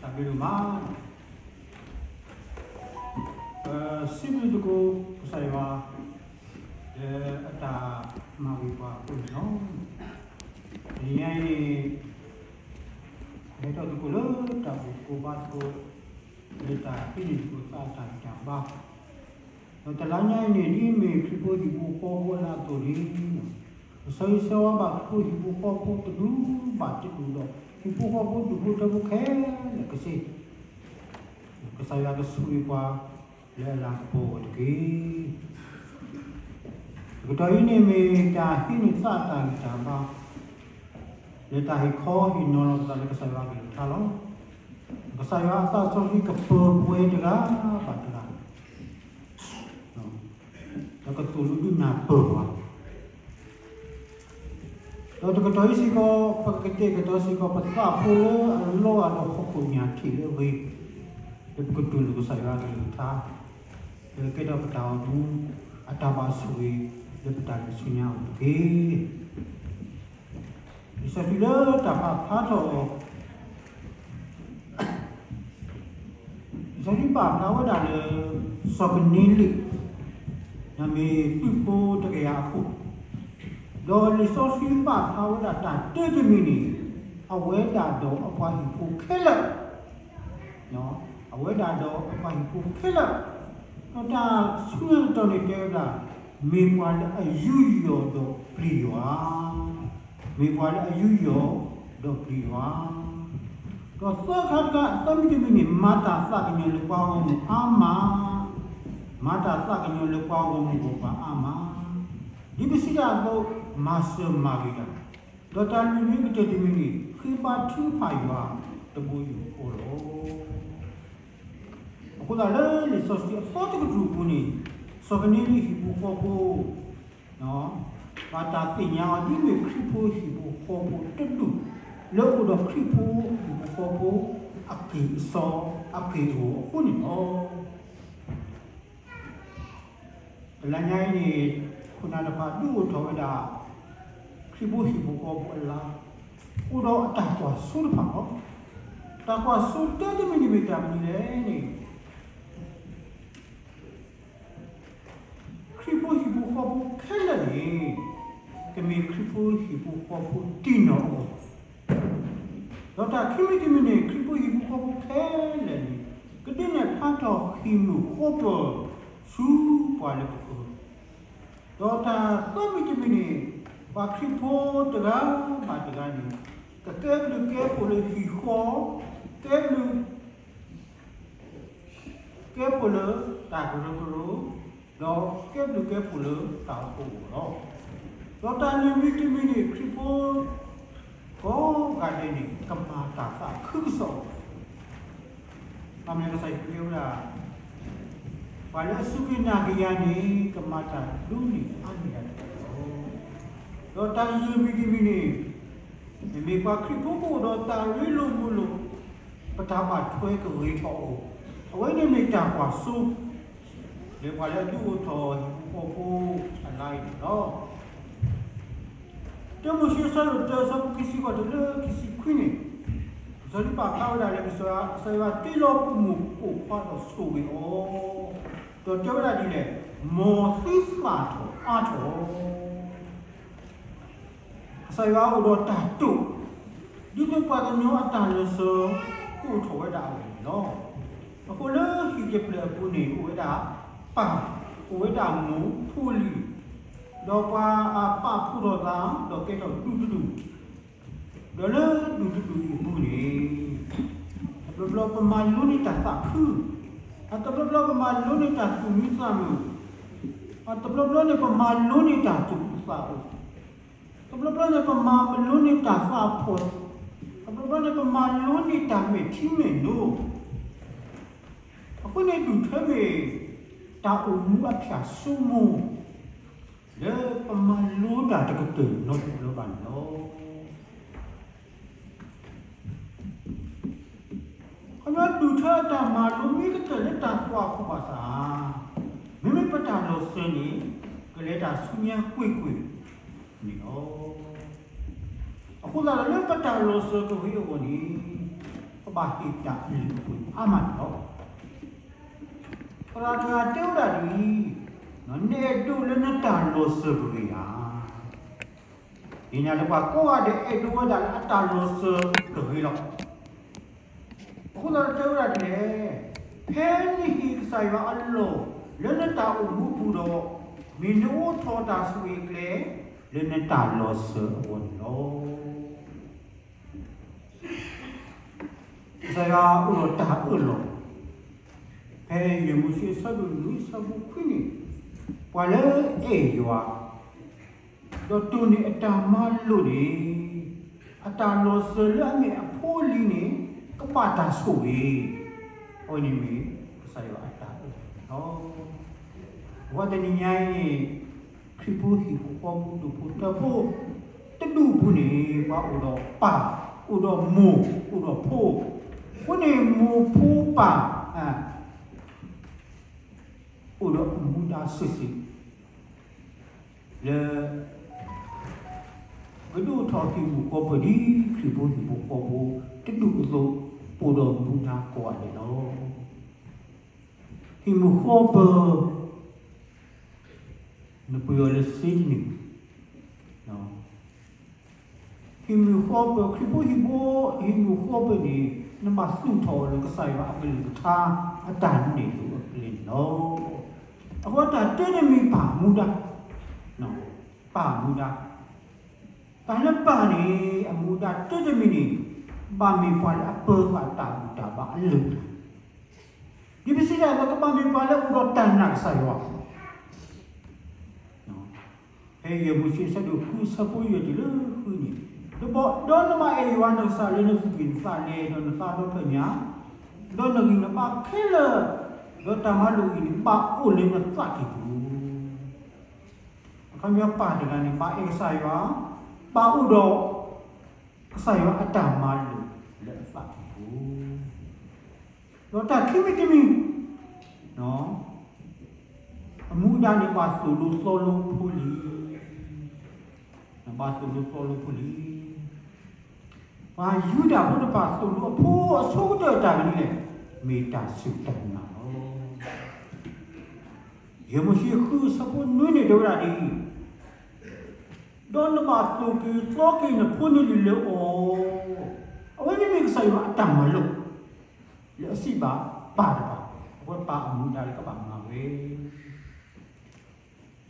တၢ်ဘျုးဒိၣ်မး, ပစံးဘျုးသကိးကစၢ်ယွၤ လၢအတၢ်မၤဝံၤပှၤအဃိန့ၣ်လီၤ. တနံၤညါအံၤန့ၣ် ဟဲထီၣ်သကိးလၢတၢ်အိၣ်သကိးဘါသကိး လၢတၢ်ဟံးန့ၢ်သကိးသးအတၢ်ဂံၢ်တၢ်ဘါ ဒီးတလါညါအံၤန့ၣ် ဒ်မ့ၢ်ခရံာ်ဖိဟံၣ်ဖိဃီဖိအလါအသိးန့ၣ်, ပဆၢဂ့ၤဆၢဝါဘၣ်ခရံာ်ဖိဟံၣ်ဖိဃီဖိတဒူၣ်ဘၣ်တဒူၣ်ဒီး ဟံၣ်ဖိဃီဖိဒူၣ်ဖိထၢဖိခဲလၢာ်ကစ့ၢ်, ကစၢ်ယွၤကဆိၣ်ဂ့ၤပှၤလၢအလၤကပီၤအဂီၢ်တက့ၢ်. တကတီၢ်အံၤန့ၣ်မ့ၢ် တၢ်ဟံးန့ၢ်သးအတၢ်ဂံၢ်တၢ်ဘါ လၢတၢ်ဟ့ၣ်ခီဟ့ၣ်နီၤလီၤပသးလၢကစၢ်ယွၤအကလုၢ်ကထါလီၤ. ကစၢ်ယွၤအသးစီဆှံကပၢၤပှဲၤတဂၤဘၣ်တဂၤ ဒီးကသိၣ်လိဒုးနၢ်ပၢၢ်ပှၤ, ဒီးတကတီၢ်အံၤစ့ၢ်ကီး ပကကတဲာ်ကတီၤစ့ၢ်ကီး ပသးဖိလၢအလီအၤဒီးဟီၣ်ခိၣ်ညၣ်ထံးလၢအဂ့ၤ, လၢပကတူၢ်လိာ်ကစၢ်ယွၤအကလုၢ်ကထါ, လၢကဲထီၣ်ပတၢ်အိၣ်မူ အတၢ်ဘၣ်ဆိၣ်ဂ့ၤ လၢပတၢ်လဲၤဆူညါအအိၣ်တက့ၢ်. လံာ်စီဆှံလၢတၢ်ပာ်ဖျါထီၣ်အီၤ လံာ်စီဆှံပာ်ဖျါဝဲဒၣ်လၢ စီၤကနံလ့း မ့ၢ်သုးဖိတကယၤအခိၣ်, ဒီးလံာ်စီဆှံပာ်ဖျါဝဲဒၣ်တၢ်တၢတမံၤန့ၣ် အဝဲဒၣ်ဒီးအပှၤဟံၣ်ဖိခဲလၢာ်, အဝဲဒၣ်ဒီးအပှၤဟံၣ်ဖိခဲလၢာ်, ဒီးတၢ်ဆူညါတတီၤန့ၣ်တဲဝဲဒၣ် မ့ၢ်ပှၤလၢအယူးယီၣ်ဒီးပျံၤယွၤ မ့ၢ်ပှၤလၢအယူးယီၣ်ဒီးပျံၤယွၤ, ဒီးသၢခါတခါ အသၢမံၤတမံၤန့ၣ် မၤတၢ်သးကညီၤလၢပှၤဂီၢ်မုၢ်အါမး, မၤတၢ်သးကညီၤလၢပှၤဂီၢ်မုၢ်ဂီၢ်ပှၤအါမး, ဒ်ပစံးတၢ်အသိး မၤစၢၤမၤဂ့ၤတၢ်, ဒီးတၢ်လုၢ်မံကတၢၢ်တမံၤန့ၣ် ဃ့ဘါထုကဖၣ်ယွၤတဘိယူၢ်ဃီလီၤ. အဃိသတးလၢလံာ်စီဆှံအသီတကတြူၢ်အပူၤန့ၣ် စီၤကနံလ့းဟံၣ်ဖိဃီဖိ ဘၣ်တၢ်သ့ၣ်ညါအီၤ ဒ်မ့ၢ်ခရံာ်ဖိဟံၣ်ဖိဃီဖိတဒူၣ် လၢအိၣ်ဒီးခရံာ်ဖိဟံၣ်ဖိဃီဖိ အက့ၢ်အစီအက့ၢ်အဂီၤအဃိန့ၣ်လီၤ. တလါညါအံၤန့ၣ် ခိၣ်နၢ်တဖၣ်ဒုးအိၣ်ထီၣ်ဝဲဒၣ် ခရံာ်ဖိဟံၣ်ဖိဃီဖိအလါ အိၣ်ဒီးအတၢ်ကွၢ်စိတဖၣ်လီၤ. တၢ်ကွၢ်စိတၢတမံၤန့ၣ်မ့ၢ်တၢ်မနုၤလဲၣ်န့ၣ် ခရံာ်ဖိဟံၣ်ဖိဃီဖိခဲလၢာ်န့ၣ် ကမ့ၢ်ခရံာ်ဖိဟံၣ်ဖိဃီဖိတံၢ်နီၢ်အဂီၢ်, ဒီးတၢ်ခံမံၤတမံၤန့ၣ် ခရံာ်ဖိဟံၣ်ဖိဃီဖိခဲလၢာ်န့ၣ် ကဒုးနဲၣ်ဖျါထီၣ်ဃံၢ်မုၢ်ဃိပၢၢ် ဆူပှၤလၢပဃၢၤ, ဒီးတၢ်သၢမံၤတမံၤန့ၣ် ပှၤခရံာ်ဖိတဂၤဘၣ်တဂၤန့ၣ် ကကဲဘျုးကဲဖှိၣ်လၢဟံၣ်ဃီ, ကဲဘျုး ကဲဖှိၣ်လၢတၢ်ကရၢကရိ, ဒီးကဲဘျုးကဲဖှိၣ်လၢတၢ်အိၣ်ဖှိၣ်အဂီၢ်လီၤ. ဒီးတၢ်လုၢ်မံတမံၤန့ၣ် ခရံာ်ဖိကိးဂၤဒဲးန့ၣ် ကမၤတၢ်သးခုကစီၣ်, အမ့ၢ်ကစၢ်ယွၤတဲဝဲဒၣ် ပှၤလၢအစူၢ်က့ၤနာ်က့ၤယၤန့ၣ် ကမၤတၢ်ဒိၣ်န့ၢ်အါန့ၢ်ယၤတက့ၢ်လီၤ. ဒီးတၢ်ယံာ်မံၤတမံၤန့ၣ် မ့မ့ၢ်ပှၤခရံာ်ဖိကအိၣ်ဒီးတၢ်ရ့လိာ်မုာ်လိာ်, ပတၢ်ဘၣ်ထွဲကဂ့ၤထီၣ်အဂီၢ်, အဝဲန့ၣ်မ့ၢ်တၢ်ကွၢ်စိ လၢပှၤလၢအဒုးအိၣ်ထီၣ်ဟံၣ်ဖိဃီဖိအလါအံၤန့ၣ်လီၤ. တၢမိၤၡ့အဆၢဒိၣ်တၢအဆၢဖိခံဆံဃိးတုၤလၢခံဆံခွံန့ၣ်, စီၤလံပာ်ဖျါဝဲဒၣ်လၢကစၢ်ယွၤ ကစၢ်ယွၤတ့လီၤပိာ်မုၣ်ပိာ်ခွါဒီးဆိၣ်ဂ့ၤအီၤ, ဒီးတဲဝဲဒၣ်ဒ်လဲၣ်, မ်သုသၣ်ထီၣ်အါထီၣ် ကစၢ်ယွၤအိၣ်ဒီးတၢ်တိာ်, ဒ်သိးပှၤကညီအတၢ်လီၤစၢၤ ကအိၣ်ထီၣ်ဝဲဒၣ်အဂီၢ်န့ၣ်လီၤ. အဃိလၢဟံၣ်တဖျၢၣ်အပူၤန့ၣ် အိၣ်ဝဲဒၣ်ပၢ်, အိၣ်ဝဲဒၣ်မိၢ်ဖိလံၤ, ဒီးပှၤအပာ်ဖှိၣ်ထီၣ်သး ဒီးကဲထီၣ်ဒူၣ်တဒူၣ်, ဒီးလၢဒူၣ်တဒူၣ်အံၤအပူၤန့ၣ် တဘျီဘျီပမၤလိန့ၢ်တၢ်သးခု, အတဘျီဘျီပမၤလိန့ၢ်တၢ်သူၣ်မံသးမုာ်, အတဘျီဘျီန့ၣ် ပမၤလိန့ၢ်တၢ်သူၣ်အုးသးအုး, တဘျီဘျီန့ၣ် ပမၤလိန့ၢ်တၢ်သးဖှီၣ်, တဘျီဘျီန့ၣ် ပမၤလိန့ၢ်တၢ်မဲာ်ထံမဲာ်နိ, အဃိန့ၣ်ဒူၣ်ထွဲမ့ၢ် တၢ်အိၣ်မူအဖျၢၣ်စိမိၤ လၢပမၤလိတၢ်တကတၢၢ်နီတဘျီဘၣ်န့ၣ်လီၤ. ခီဖျိဒူၣ်ထွဲအတၢ်မၤလိမ့ၢ်ကတၢၢ်လၢတၢ်ကွၢ်ခိၣ်ဘၣ်ဆၣ်, မ့မ့ၢ်ပတၢ်လီၤစၢၤန့ၣ် ကလဲၤတၢ်ဆူညါကွ့ၢ်ကွ့ၢ်န့ၣ်လီၤ. အဃိသတးဒီးလၢပတၢ်လီၤစၢၤကဂ့ၤအဂီၢ်န့ၣ်, ပ ဘၣ်ဟ့ၣ်တၢ်အလုၢ်အပှ့ၤအါမးန့ၣ်လီၤ. သရၣ်တဂၤတဲဝဲဒၣ်ဒ်အံၤ, နအဲၣ်ဒိးလၢနတၢ်လီၤစၢၤကဂ့ၤဧါ. သ့ၣ်ညါလၢပှၤကိးဂၤဒဲးအဲၣ်ဒိးဝဲဒၣ်လၢအတၢ်လီၤစၢၤကဂ့ၤလီၤ. အဃိသတးတဲဝဲဒၣ်ဒ်လဲၣ်, ဖဲနဟ့ၣ်ကစၢ်ယွၤအလီၢ်လၢနတၢ်အိၣ်မူအပူၤဒီး, မ့ၢ်နအိးထီၣ်တၢ်ဆိၣ်ဂ့ၤအကျဲ လၢနတၢ်လီၤစၢၤအဂီၢ်န့ၣ်လီၤ. ကစၢ်ယွၤအိၣ်ဒီးတၢ်အၢၣ်လီၤ, ဖဲယဲၢ်မိၤၡ့အဆၢဒိၣ်နွံအဆၢဖိခွံန့ၣ်, ပှၤလၢအအဲၣ်ယွၤ, ဒီးတိၢ်န့ၢ်အတၢ်မၤလိာ်န့ၣ်, အတၢ်လီၤစၢၤလၢအမ့ၢ်အဖိအလံၤန့ၣ်, ကဘၣ်တၢ်ဆိၣ်ဂ့ၤ, အဝဲန့ၣ်မ့ၢ်ကစၢ်ယွၤအတၢ်အၢၣ်လီၤ. အဝဲတနံၤညါအံၤန့ၣ်, ခရံာ်ဖိဟံၣ်ဖိဃီဖိဒူၣ်ဖိထၢဖိ, တဒူၣ်အပူၤန့ၣ် ပှၤအိၣ်ဒီးပၢ်, အိၣ်ဒီးမိၢ်, အိၣ်ဒီးဖိ, အဃိန့ၣ်မိၢ်ဖိပၢ်, အိၣ်ဒီးအမူဒါစုာ်စုာ်, လၢ ကဒိၣ်ထီၣ်ဟံၣ်မုာ်ဃီပၢၤဒ်ခရံာ်ဖိဟံၣ်ဖိဃီဖိတဒူၣ်အသိး, အိၣ်ဒီးမူဒါကိးဂၤဒဲးလီၤ. ဟံၣ်မုာ်ဃီပၢၤ, နပှ့ၤအီၤလၢစ့တန့ၢ်, ဟံၣ်မုာ်ဃီပၢၤ ခရံာ်ဖိဟံၣ်ဖိ, ဟံၣ်မုာ်ဃီပၢၤန့ၣ် နဘၣ်သူၣ်ထီၣ်အီၤလၢကစၢ်ယွၤအကလုၢ်ကထါအတၢ်နဲၣ်အကျဲန့ၣ်လီၤ. အဃိတၢ်တဲတမံၤပၢ်မူဒါ, ပၢ်မူဒါ, တၢ်လၢပၢ်န့ၣ် အမူဒါတဲတမံၤန့ၣ်, ဘၣ်မ့ၢ်ပှၤလၢအပၢၤဃာ်တၢ်ဘူၣ်တၢ်ဘါအလၢာ်, ဒ်ပစံးတၢ်လၢကဘၣ်မ့ၢ်ပှၤလၢအအိၣ်ဒီးတၢ်နာ်ကစၢ်ယွၤ ဖဲယဲၢ်မိၤၡ့အဆၢဒိၣ်ဃုအဆၢဖိယဲၢ်တုၤလၢဃုန့ၣ်, ဒီး, ဒီးနဘၣ်အဲၣ်ယွၤနကစၢ်လၢနသူၣ်ကံၢ်နသးလဲ, ဒီးနသးဒီဖျၢၣ်ညါ, ဒီးနဂံၢ်နဘါခဲလၢာ်, ဒီးတၢ်မၤလိာ်အံၤန့ၣ် ဘၣ်အိၣ်လၢနသးကံၢ်ပူၤ. အခီပညီပၢ်တဂၤန့ၣ် ဘၣ်အဲၣ်ကစၢ်ယွၤ, ဘၣ်အိၣ်ဒီး ကစၢ်ယွၤအတၢ်မၤလိာ်လၢအသးကံၢ်ပူၤ, ဒီးတၢ်ခံမံၤတမံၤ, အမူဒါန့ၣ် ဘၣ်သိၣ်လိသီလိဖိလံၤ, ဘၣ်သိၣ်လိသီလိဖိလံၤ, ပှၤယူဒၤဖိတဖၣ်သိၣ်လိအဖိအဆိကတၢၢ်တၢ်မနုၤလဲၣ်, မ့ၢ်တၢ်စူၢ်တၢ်နာ်လီၤ. ယဲၢ်မိၤၡ့ဃုအဆၢဖိနွံန့ၣ် တဲဝဲဒၣ်ဒ်အံၤ, ဒီးနဘၣ်သိၣ်က့ၤသီက့ၤနဖိနလံၤလၢအီၤ, အဝဲန့ၣ်မ့ၢ်ကစၢ်ယွၤအတၢ်မၤလိာ်, လၢအစံးဘၣ်ပၢ်တဖၣ်, အဝဲပၢ်အမူဒါလၢကဘၣ်မၤဝဲ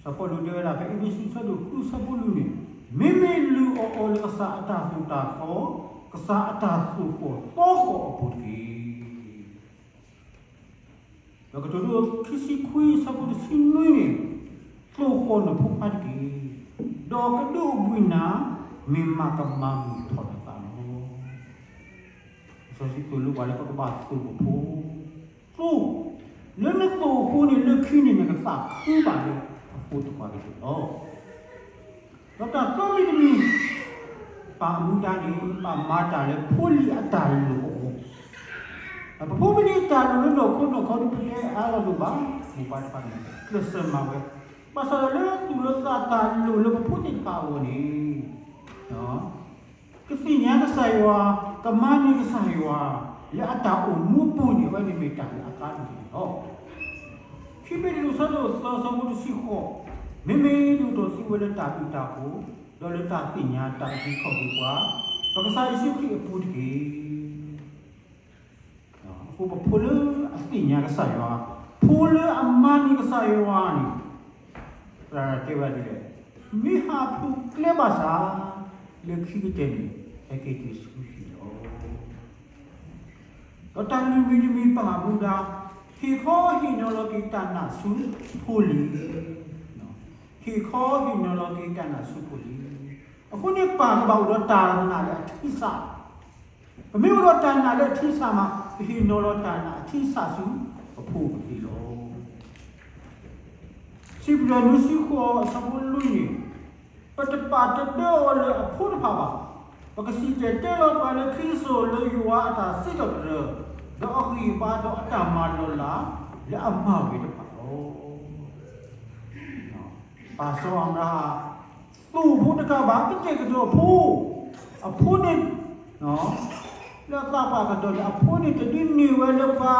စီၤပီလူးတဲဝဲဒၣ်ဖဲအ့းဖ့းစူးအဆၢဒိၣ်ဃုအဆၢဖိလွံၢ်န့ၣ်, မ့မ့ၢ်လုၢ်အီၣ်အီၤလၢကစၢ်အတၢ်သိၣ်တၢ်သီ, ကစၢ်အတၢ်သိၣ်ဃီၣ်သီဃီၣ်အပူၤတက့ၢ်. ဒီးကတိၤဒိခံဆံခွံအဆၢဖိတဆံနွံန့ၣ်, သိၣ်ဃီၣ်နဖိခွါတက့ၢ်, ဒီးကဒုးအိၣ်ဘှံးနၤ, မ့ၢ်မးကမၤမုာ်ထီၣ်နသးလီၤ. လံာ်စီဆှံသိၣ်လိပှၤလၢပကဘၣ်သိၣ်ပဖိ, သိၣ်, လၢနသိၣ်အဃိန့ၣ် လၢခံန့ၣ်နကသးခုဘၣ်လၢအဃိသတးဒ်န့ၣ်လီၤ. ဒီးတၢ်သၢမံၤတမံၤ, ပၢ်အမူဒါန့ၣ် ဘၣ်မၤတၢ်လၢဖိလံၤအတၢ်လိၣ်အဂီၢ်, ပဖိမ့ၢ်န့ၢ်တၢ်လိၣ်လၢနီၢ်ခိနီၢ်ခီဒီး ပတဲအါလီၤလိာ်ဘၣ်, မိၢ်ပၢ်တဖၣ်န့ၣ် ကျဲးစၢးမၤဝဲ, ဘၣ်ဆၣ်ဒီးလၢသူၣ်လၢသးတၢ်လိၣ်လၢပဖိသ့ၣ်တဖၣ်အဂီၢ်န့ၣ် ကသ့ၣ်ညါကစၢ်ယွၤ, ကမၤန့ၢ်ကစၢ်ယွၤ, လၢအတၢ်အိၣ်မူအပူၤန့ၣ် အဝဲန့ၣ်မ့ၢ်တၢ်လၢအကါဒိၣ်န့ၣ်လီၤ. ခံပ့းတရူးအဆၢဒိၣ်သၢအဆၢဖိတဆံဃိး, မ့မ့ၢ်ဒိၣ်ထီၣ်သုဝဲလၢတၢ်ဘျုးတၢ်ဖှိၣ်, ဒီးလၢတၢ်သ့ၣ်ညါတၢ်အုၣ်က့ၤခီၣ်က့ၤပှၤ, ဒီးကစၢ်ယ့ၣ်ၡူးခရံာ်အပူၤတက့ၢ်. အဃိပဖိလၢအသ့ၣ်ညါကစၢ်ယွၤ, ဖိလၢအမၤန့ၢ်ကစၢ်ယွၤန့ၣ်, သရၣ်တဲဝဲဒ်လဲၣ်, မ့ၢ်ဟးဖျိးကျဲဘၣ်ဆၣ်, လၢခံကတၢၢ်န့ၣ် ဟဲက့ၤတုၤဆူဟံၣ်လီၤ. ဒီးတၢ်လွံၢ်မံၤတမံၤပၢ်မူဒါ, ဟ့ၣ်ခီဟ့ၣ်နီၤလီၤက့ၤတၢ်နာ်ဆူဖိလံၤ, ဟ့ၣ်ခီဟ့ၣ်နီၤလီၤက့ၤတၢ်နာ်ဆူဖိလံၤ, အဃိန့ၣ်ပၢ်ကဘၣ်အိၣ်ဒီးတၢ်နာ်လၢအထံဆး ပမ့ၢ်အိၣ်ဒီးတၢ်နာ်လၢအထံဆးမး, ပဟ့ၣ်နီၤလီၤတၢ်နာ်အထံဆးဆူပဖိပလံၤလီၤ. စံးပတြၢၤနွံဆံဃိးအဆၢဖိလွံၢ်န့ၣ်, ပတပာ်တဒၢအီၤလၢအဖိတဖၣ်ဘၣ်. ပကစံၣ်တဲၤတဲလီၤပှၤလၢခံစိၤလၢယွၤအတၢ်စံးထီၣ်ပတြၢၤ, ဒီးအဂံၢ်အဘါဒီးအတၢ်မၤလီၤလး လၢအမၤဝဲတဖၣ်လီၤ. ပၢ်စီၤအၤဘြၤဟၣ် သိၣ်ဖိတကးဘၣ် ကတဲာ်ကတီၤအဖိ, အဖိန့ၣ်, လၢအသးပှၢ်ကတီၢ်န့ၣ် အဖိန့ၣ်တဒုးန့ၢ်ဝဲလၢပှၤ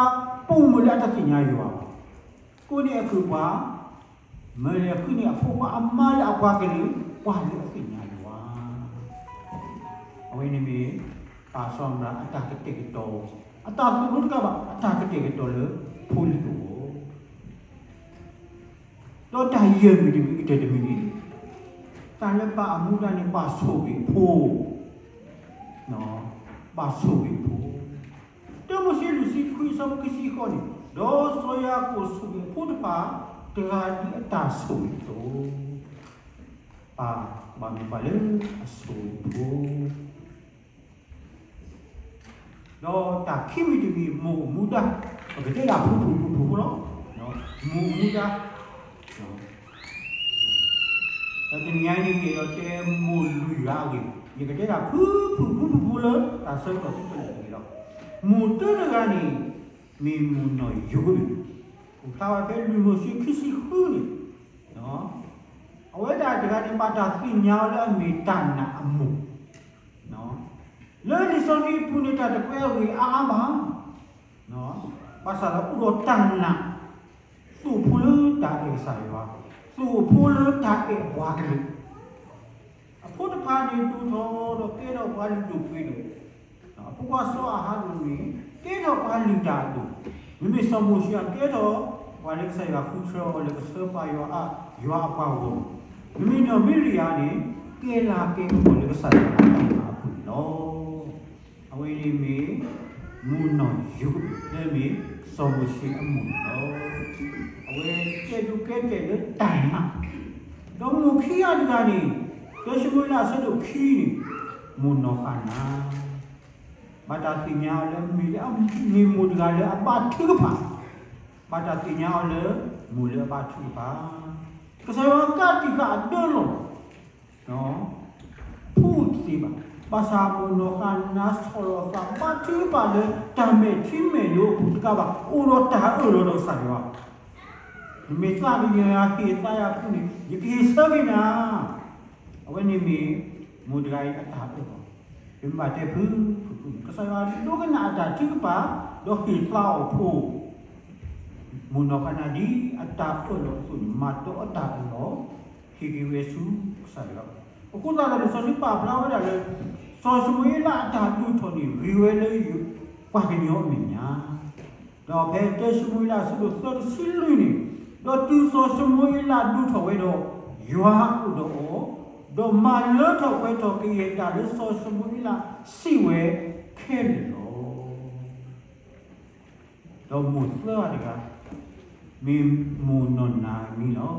ပိာ်မုၣ်လၢအတသ့ၣ်ညါယွၤဘၣ်. ကိးန့ၢ်အကုၢ်ပှၤ, မၢလဲၤဃုန့ၢ်အဖိခွါအမါလၢအပှၤကလုာ်, ပှၤလၢအသ့ၣ်ညါယွၤ. အဝဲန့ၣ်မ့ၢ် ပၢ်စီၤအၤဘြၣ်အတၢ်ကတဲာ်ကတီၤ, အတၢ်သိၣ်လိတကးဘၣ် အတၢ်ကတဲာ်ကတီၤလၢဖိလံၤသဝီ ဒီးတၢ်ယဲၢ်မံၤတမံၤကတၢၢ်တမံၤန့ၣ်, တၢ်လၢပၢ်အမူဒါန့ၣ် ပၢ်ဆိၣ်ဂ့ၤအဖိ, ပၢ်ဆိၣ်ဂ့ၤအဖိ. တၢမိၤၡ့လွံၢ်ဆံခွံအဆၢဖိခံဆံဃိးန့ၣ်, ဒီးစီၤယၤကိာ်ဆိၣ်ဂ့ၤအဖိတဖၣ်, တဂၤဒ်အတၢ်ဆိၣ်ဂ့ၤအသိး, ပၢ်ဘၣ်မ့ၢ်ပှၤလၢအဆိၣ်ဂ့ၤအဖိ ဒီးတၢ်ခံမံၤတမံၤ မိၢ်အမူဒါ, ပကတဲဒၣ်ဖုဖုဖုဖုဖုလီၤ. မိၢ်အမူဒါ, ဒီးတနံၤညါအံၤန့ၣ် ယအဲၣ်ဒိးတဲမိၢ်လွံၢ်ဂၤအဂ့ၢ်, ယကတဲဒၣ်ဖုဖုဖုဖုဖုလၢ တၢ်ဆၢကတီၢ်သုတလၢာ်အဂ့ၢ်လီၤ. မိၢ်တၢတဂၤန့ၣ် မ့ၢ်မိၢ်နီၢ်ယိၤကဘ့ၣ်, အိၣ်ဖျါဝဲဖဲလွံၢ်မိၤၡ့ခံဆံဃုန့ၣ် အဝဲဒၣ်တဂၤန့ၣ် ဘၣ်တၢ်သ့ၣ်ညါအီၤလၢအမ့ၢ်တၢ်နာ်အမိၢ်, လၢလံာ်စီဆှံအပူၤန့ၣ် တၢ်တကွဲးအဂ့ၢ်အါအါဘၣ်, ဘၣ်ဆၣ်ဒီးအိၣ်ဒီးတၢ်နာ်, သူၣ်ဖိလၢတၢ်အဲၣ်ကစၢ်ယွၤ, သူၣ်ဖိလၢတၢ်အဲၣ်အပှၤကလုာ် အဖိတဖၣ်န့ၣ် ဒိၣ်ထီၣ်ဒီးကဲထီၣ်ပှၤလုၢ်ဒိၣ်ပှ့ၤဒိၣ်, အဖိခွါစီၤအၤဟရိၣ်န့ၣ် ကဲထီၣ်ပှၤလုၢ်တၢ်အဒိၣ်, မ့မ့ၢ်စီၤမိၤၡ့အံၤ ကဲထီၣ်ပှၤလၢကစၢ်ယွၤဃုထၢအီၤလၢကဆှၢပှၤယွၤအ, ယွၤအပှၤဂီၢ်, မ့မ့ၢ်နီၢ်မံရယၤန့ၣ် ကဲလၤကဲကပီၤလၢကစၢ်ယွၤအတၢ်မၤအပူၤန့ၣ်လီၤ. အဝဲန့ၣ်မ့ၢ် မိၢ်နီၢ်ယိၤကဘ့ၣ် လၢမ့ၢ်စီၤမိၤၡ့အမိၢ်န့ၣ်လီၤ. အဝဲကဲဒိးကဲတဲာ်လၢတၢ်နာ်, ဒီးမိၢ်ခံဂၤတဂၤန့ၣ် တၢၡမူၤအ့လးအဆၢဒိၣ်ခံန့ၣ် မိၢ်နီၢ်ဃၤနၤ, ဘၣ်တၢ်သ့ၣ်ညါအီၤလၢမ့ၢ်လၢ မ့ၢ်မိၢ်တဂၤလၢအဘါထုကဖၣ်, ဘၣ်တၢ်သ့ၣ်ညါအီၤလၢ မိၢ်လၢအဘါထုကဖၣ်, ကစၢ်ယွၤကးတံာ်ဃာ်အဒၢလီၤ ဖုတသ့ဘၣ်. ဘၣ်ဆၣ်မိၢ်နီၢ်ဃၤနၤဆီၣ်လီၤအသးဘါထုကဖၣ်လၢတၢ်မဲာ်ထံမဲာ်နိအပူၤတကးဘၣ် အိၣ်ဒီးတၢ်အၢၣ်လီၤဒီးကစၢ်ယွၤ, နမ့ၢ်သးကညီၤယၤဟ့ၣ်သါယၤဖုန့ၣ် ယကဟ့ၣ်ဆၢက့ၤနၤ, အဝဲန့ၣ်မ့ၢ် မိၢ်တဂၤအံၤအတၢ်အၢၣ်လီၤ, ပမ့ၢ်ဘၣ်တဲဖုဖုဖုန့ၣ် ကစၢ်ယွၤဒိကနၣ်အတၢ်ထုကဖၣ် ဒီးဟ့ၣ်သါအီၤဖိ မိၢ်နီၢ်ဃၤနၤဒ်အတၢ်အၢၣ်လီၤအသိးန့ၣ် မၤတီအတၢ်အၢၣ်လီၤ ဟ့ၣ်က့ၤဝဲဆူကစၢ်ယွၤ. အဃိသတးဒီး လံာ်စီဆှံပာ်ဖျါဝဲဒၣ်လၢ စီၤၡမူၤအ့လးအတၢ်ဒုးထီၣ်န့ၣ် ဂ့ၤဝဲလၢပှၤကညီအမဲာ်ညါ, ဒီးဖဲတၢၡမူၤအ့လးအဆၢဒိၣ်သၢတဆံလွံၢ်န့ၣ်, ဒီးတုၤစီၤၡမူၤအ့လးဒုးထီၣ်ဝဲဒီး ယွၤအိၣ်ဒီးအီၤ, ဒီးမၤလၢထီၣ်ပှဲၤထီၣ်ကယဲၢ်တၢ်လၢစီၤၡမူၤအ့လးစံးဝဲခဲလၢာ်လီၤ. ဒီးမိၢ်သၢဂၤတဂၤ, မ့ၢ်မိၢ်နီၢ်နၤဧမံလီၤ.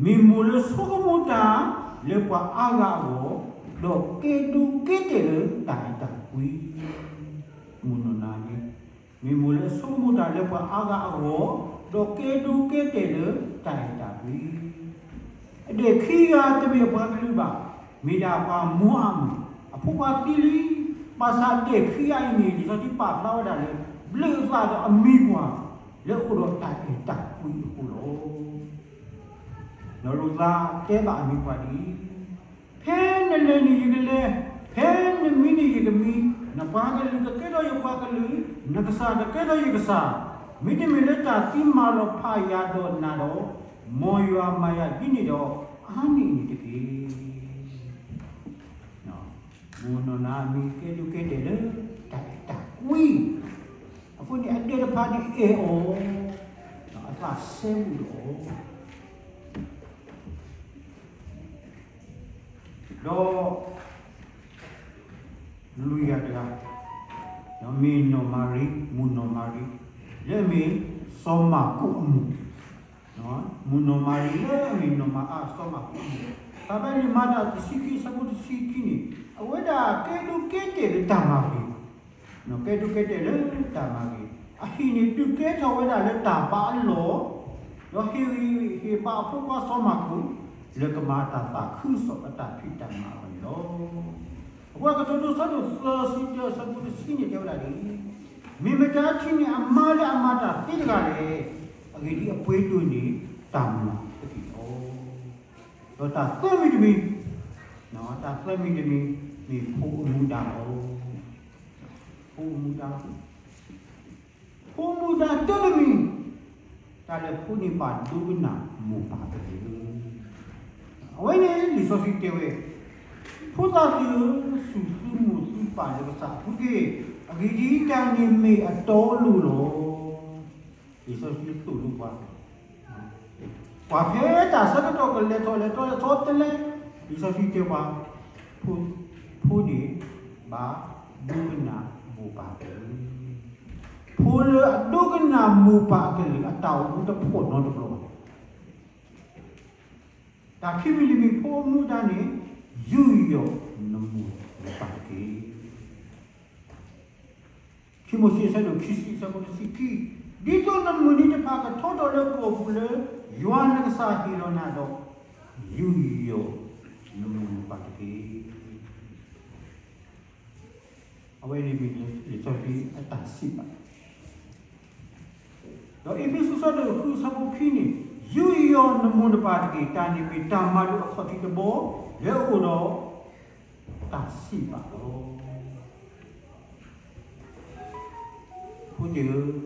မ့ၢ်မိၢ်လၢဆိကမိၣ်တၢ်လၢပှၤအါဂၤအဂီၢ်, ဒီးကဲဒိးကဲတဲာ်လၢတၢ်အဲၣ်တၢ်ကွံ, မိၢ်နီၢ်နၤဧမံ, မ့ၢ်မိၢ်လၢဆိကမိၣ်တၢ်လၢပှၤအါဂၤအဂီၢ်, ဒီးကဲဒိးကဲတဲာ်လၢတၢ်အဲၣ်တၢ်ကွံ အဒဲၣ်ခံဂၤတမ့ၢ်ပှၤကလုာ်ဘၣ်, မ့ၢ်ဒၣ်ပှၤမိၤအၤမုၣ်, အဖိခွါသံလံ, ဘၣ်ဆၣ်ဒဲၣ်ခံဂၤအံၤန့ၣ် လံာ်စီဆှံပာ်ဖျါဝဲဒၣ်လၢ ဘျုးအသးဒီးအမံၤပှၢ် လၢအအိၣ်ဒီးတၢ်အဲၣ်တၢ်ကွံအဃိလီၤ. ဒီးလိာ်သးတဲဘၣ်အမံၤပှၢ်ဒ်အံၤ, ဖဲနလဲၤန့ၣ်ယကလဲၤ, ဖဲနမံန့ၣ်ယကမံ, နပှၤကလုာ်ကကဲထီၣ်ယပှၤကလုာ်, နကစၢ်ကကဲထီၣ်ယကစၢ်, မ့တမ့ၢ်လၢတၢ်သံမၤလီၤဖးယၤဒီးနၤဒီး, မ်ယွၤမၤယၤဒ်န့ၣ်ဒီး အါန့ၢ်န့ၣ်တက့ၢ်. မိၢ်နီၢ်နၤဧမံ ကဲဒိးကဲတဲာ်လၢတၢ်အဲၣ်တၢ်ကွံ, အဃိန့ၣ်အဒဲးတဖၣ်န့ၣ်အဲၣ်အီၤ, အသးစဲဘူးဒီးအီၤ ဒီး လွံၢ်ဂၤတဂၤ, မ့ၢ်နီၢ်မၤရံ, မိၢ်နီၢ်မၤရံ, လၢအမ့ၢ်စီၤမၢ်ကူးအမိၢ်, မိၢ်နီၢ်မၤရံလၢအမ့ၢ်နီၢ်မၤအါ စီၤမၢ်ကူးအမိၢ်, ဖဲလံာ်မၤတၢ်တဆံခံ အဆၢဖိတဆံခံန့ၣ် အဝဲဒၣ်ကဲဒိးကဲတဲာ်လၢတၢ်မၤဂ့ၤ, ကဲဒိးကဲတဲာ်လၢတၢ်မၤဂ့ၤ, အဟံၣ်န့ၣ်ဒုးကဲထီၣ်ဝဲဒၣ်လၢတၢ်ဘါအလီၢ်, ဒီးဟ့ၣ်ဂံၢ်ဟ့ၣ်ဘါအဖိခွါစီၤမၢ်ကူး လၢကမၤတၢ်သးခုကစီၣ်အတၢ်ဖံးတၢ်မၤအဂီၢ်န့ၣ်လီၤ. အဃိကတိၤဒိ အဆၢဒိၣ်သၢဆံတၢ အဆၢဖိတဆံန့ၣ်တဲဝဲဒၣ်ဒ်အံၤ, မ့ၢ်မတၤထံၣ်န့ၢ်အမါလၢအမၤတၢ်သ့တဂၤလဲၣ်, အဂ့ၢ်ဒ်အံၤ အပှ့ၤဒိၣ်န့ၢ်တၢ်မၤတက့ၢ်လီၤ. ဒီးတၢ်သၢမံၤတမံၤ, တၢ်သၢမံၤတမံၤ မ့ၢ်ဖိအမူဒါလီၤ. ဖိမူဒါ, ဖိမူဒါတၢ်တမံၤ, တၢ်လၢဖိန့ၣ်ဘၣ်ဒိကနၣ်မိၢ်ပၢ်တဂ့ၤ. အဝဲန့ၣ်လံာ်စီဆှံတဲဝဲ, ဖိသၣ်သ့ၣ်ဧၢ, စူၢ်သုမိၢ်သုပၢ်လၢကစၢ်အပူၤတက့ၢ်. အဂ့ၢ်ဒ်အံၤ, တၢ်န့ၣ်မ့ၢ်အတီအလိၤလီၤ. လံာ်စီဆှံသိၣ်လိပှၤ, ပှၤဖဲတၢ်ဆၢကတီၢ်ကလဲၤထီၣ်လဲၤထီလဲၤထီတလဲ, လံာ်စီဆှံတဲပှၤ, ဖိ, ဖိန့ၣ်, ဘၣ်ဒိကနၣ်မိၢ်ပၢ်ကလုၢ်, ဖိလၢအဒိကနၣ်မိၢ်ပၢ်အကလုၢ်အတၢ်အိၣ်မူတဖှီၣ်နီတဘျီဘၣ်. တၢ်ခံမံၤတမံၤဖိမူဒါန့ၣ်, ယူးယီၣ်နမိၢ်နပၢ်တက့ၢ်. ခံမိၤၡ့အဆၢဒိၣ်ခံဆံအဆၢဖိတဆံခံ, ဒ်သိးနမုၢ်နံၤတဖၣ်ကထီထီၣ်လၢကီၢ်ပူၤလၢ ယွၤနကစၢ်ဟ့ၣ်လီၤနၤဒီး, ယူးယီၣ်နမိၢ်နပၢ်တက့ၢ်. အဝဲန့ၣ်မ့ၢ်လံာ်စီဆှံအတၢ်စံးဘၣ် ဒီးအ့းဖ့းစူးအဆၢဒိၣ်ဃုအဆၢဖိခံန့ၣ်, ယူးယီၣ်နမိၢ်နပၢ်တက့ၢ်. တၢ်န့ၣ်မ့ၢ်တၢ်မၤလိာ်အခီၣ်ထံးတဘီ လၢအအိၣ်ဒီးတၢ်စံးဘၣ်လီၤ. ဖိသ့ၣ်ဧၢ,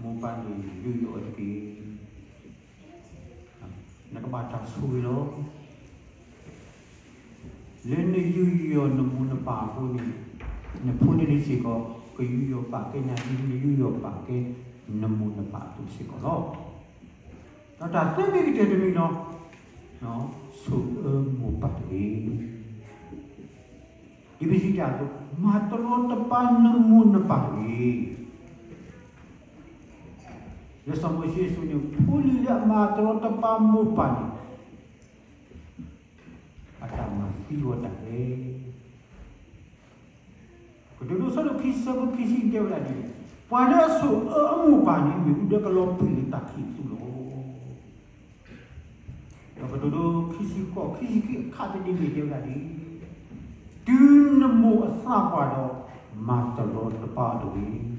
မိၢ်ပၢ်န့ၣ်ယူးယီၣ်အီၤတက့ၢ်. နကဘၣ်တၢ်ဆိၣ်ဂ့ၤလီၤ. လၢနယူးယီၣ်နမိၢ်နပၢ်အဃိန့ၣ်, နဖိန့ၣ်စ့ၢ်ကီး ကယူးယီၣ်ပာ်ကဲနၤ ဒ်နယူးယီၣ်ပာ်ကဲနမိၢ်နပၢ်အသိးစ့ၢ်ကီးလီၤ. ဒီးတၢ်သၢမံၤကတၢၢ်တမံၤလီၤ, ဆိၣ်အၢမိၢ်ပၢ်တက့ၢ်. ဒ်ပစံးတၢ်အသိး, မၤတရီတပါနမိၢ်နပၢ်တဂ့ၤ. လၢစီၤမိၤၡ့အစိၤန့ၣ် ဖိလံၤလၢအမၤတရီတပါမိၢ်ပၢ်န့ၣ် အတၢ်မၤသံဝဲတၢ်လဲၣ်. ကတိၤဒိအဆၢဒိၣ်ခံဆံအဆၢဖိခံဆံတဲဝဲဒၣ်ဒ်လဲၣ်, ပှၤလၢအဆိၣ်အၢအမိၢ်ပၢ်န့ၣ် မ့ၣ်အူဒၢကလီၤပျံၤလၢတၢ်ခံးအသိးလီၤ. ဒီးကတိၤဒိခံဆံဃိး ခံဆံခံအခါတဒ့န့ၣ်တဲဝဲဒၣ်ဒ်အံၤ, တုၤနမိၢ်အသးပှၢ်ဒီး မၤတရီတပါတဂ့ၤ.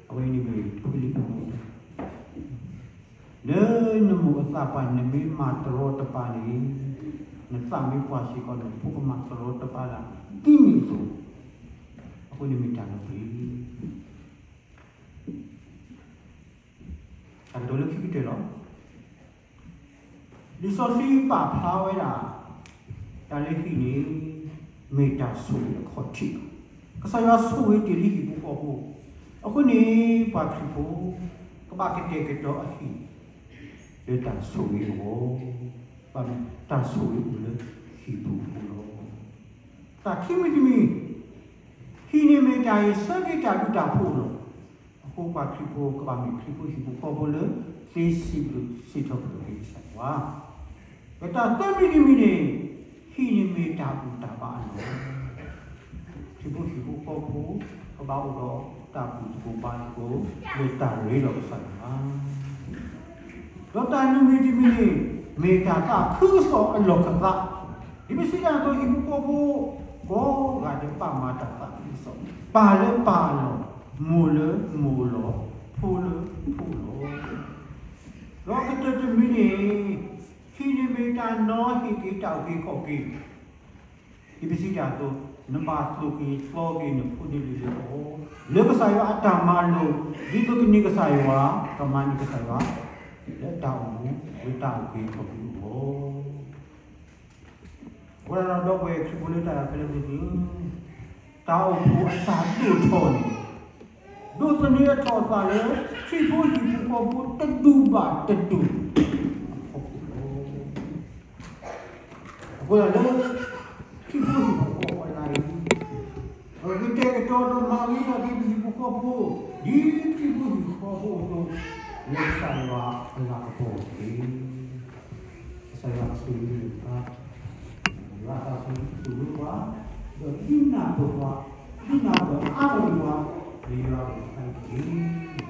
အဝဲန့ၣ်မ့ၢ်ဖိလံၤအမိၢ်, လၢနမိၢ်အသးပှၢ် နမ့ၢ်မၤတရီတပါန့ၣ်, နသးမ့ၢ်ပှၢ်စ့ၢ်ကီး နဖိကမၤတရီတပါလၢ ဒ်န့ၣ်အသိး, အဃိန့ၣ်မ့ၢ်တၢ်လီၤပျံၤ တၢ်ကတိၤလၢခံကတၢၢ်လီၤ. လံာ်စီဆှံပာ်ဖျါဝဲဒၣ် တၢ်လၢဟံၣ်န့ၣ် မ့ၢ်တၢ်ဆိၣ်ဂ့ၤအခီၣ်ထံးလီၤ. ကစၢ်ယွၤဆိၣ်ဂ့ၤတ့ၢ်လံဟံၣ်ဖိဃီဖိ, အဃိန့ၣ် ပှၤခရံာ်ဖိ ကဘၣ်ကတဲာ်ကတီၤအဟံၣ် လၢတၢ်ဆိၣ်ဂ့ၤအဂီၢ်, ဘၣ်မနုၤ တၢ်ဆိၣ်ဂ့ၤအိၣ်လၢဟံၣ်ပူၤအဃိလီၤ. တၢ်ခံမံၤတမံၤ, ဟံၣ်န့ၣ်မ့ၢ်တၢ်အံၤဆၢက့ၤတၢ်ဘျုးတၢ်ဖှိၣ်လီၤ. အဃိပှၤခရံာ်ဖိကဘၣ်မ့ၢ်ခရံာ်ဖိဟံၣ်ဖိဃီဖိလၢ သ့စံးဘျုးစံးထီၣ်ပတြၢၤက့ၤကစၢ်ယွၤ. ဒီးတၢ်သၢမံၤတမံၤန့ၣ်, ဟံၣ်န့ၣ်မ့ၢ်တၢ်ဘူၣ်တၢ်ဘါအလီၢ်, ခရံာ်ဖိဟံၣ်ဖိဃီဖိ ကဘၣ်အိၣ်ဒီးတၢ်ဘူၣ်သကိးဘါသကိး လၢတၢ်ရ့ဒီးကစၢ်ယွၤ ဒီးတၢ်လွံၢ်မံၤတမံၤန့ၣ်, မ့ၢ်တၢ်သးခုကစီၣ်အလီၢ်ခၢၣ်သး, ဒ်ပစံးတၢ်အသိး ဟံၣ်ဖိဃီဖိ ကိးဂၤဒဲးဘၣ်မၤတၢ်သးခုကစီၣ်, ပၢ်လၢပၢ်အလီၢ်, မိၢ်လၢမိၢ်အလီၢ်, ဖိလၢဖိအလီၢ်, ဒီးကတၢၢ်တမံၤန့ၣ်, ဟံၣ်န့ၣ်မ့ၢ်တၢ်နီဟ့ၣ်က့ၤတၢ်အုၣ်က့ၤခီၣ်က့ၤ ဒ်ပစံးတၢ်အသိး, နဘၣ်သိၣ်က့ၤသီက့ၤနဖိန့ၣ်လံၤလၢအီၤ, လၢကစၢ်ယွၤအတၢ်မၤလိာ်, ဒ်သိးကန့ၢ်ကစၢ်ယွၤ, ကမၤန့ၢ်ကစၢ်ယွၤ, လၢတၢ်အိၣ်မူ, လၢတၢ်အုၣ်က့ၤခီၣ်က့ၤအဂီၢ်, အဃိဒီးဒီပုၢ်ဝဲၢ်ခရံာ်ဖိလၢတၢ်အဲၣ်ဖဲလဲၣ်သ့ၣ်ဧၢ, တၢ်အိၣ်ဖှိၣ်အတၢ်ဒိၣ်ထီၣ်န့ၣ်, ဒိးသန့ၤအထီၣ်အသးလၢ ခရံာ်ဖိဟံၣ်ဖိဃီဖိတဒူၣ်ဘၣ်တဒူၣ်အဖီခိၣ်လီၤ. အဃိသတးလၢ ခရံာ်ဖိဟံၣ်ဖိဃီဖိအလါအံၤ, ပကကတဲာ်ကတီၤဒီးမၤဂ့ၤထီၣ်က့ၤပဟံၣ်ဖိဃီဖိ, ဒ်ခရံာ်ဖိဟံၣ်ဖိဃီဖိအသိး, လၢကစၢ်ယွၤအလၤကပီၤတက့ၢ်. ကစၢ်ယွၤဆိၣ်ဂ့ၤပှၤ, ယွၤအတၢ်ဆိၣ်ဂ့ၤဆိၣ်ဂ့ၤပှၤ, ဒီးဒုးနၢ်ပၢၢ်ပှၤ, ဒုးနၢ်ပၢၢ်အါထီၣ်က့ၤပှၤ, လၢယွၤအဂီၢ်တက့ၢ်.